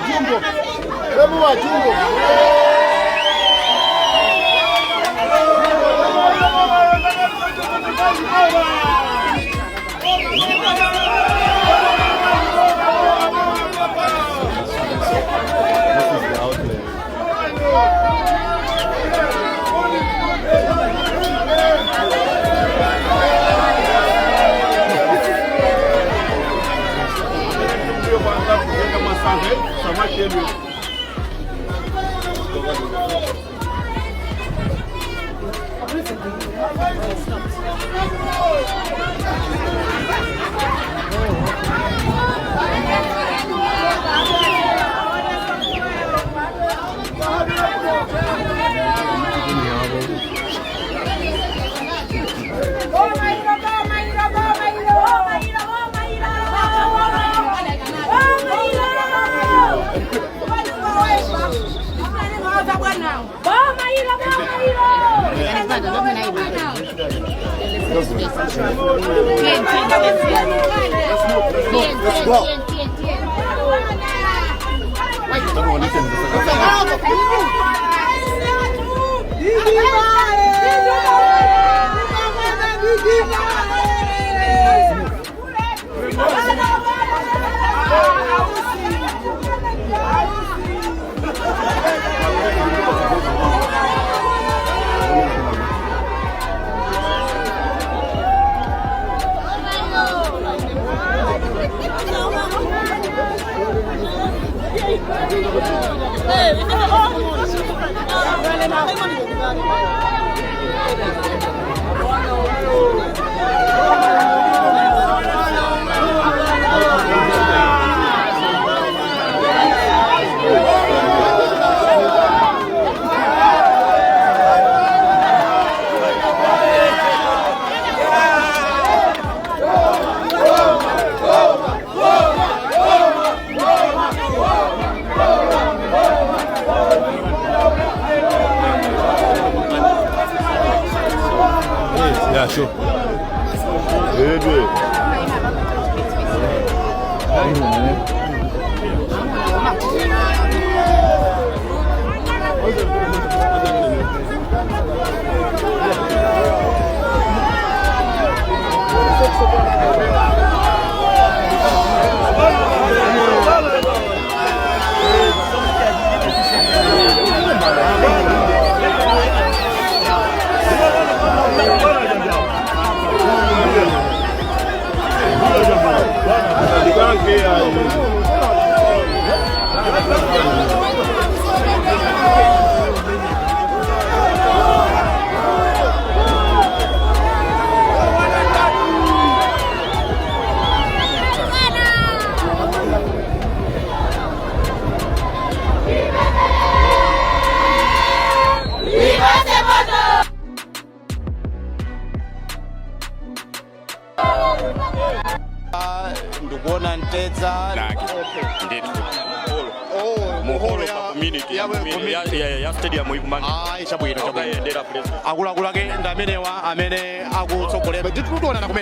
Jumbo. Hebu wa Jumbo. This is the outlet. Let's go. Yeah, sure. Baby. Ndikuona Mtedza. Ndithu. Oh, muholo ya pa community ya community. ya stadium ikumanga. Ah, chabwino, chabwino. Okayendera president. Akuluakulu ake ndi amenewa amene akutsogolera. Ndithu tionana kumene.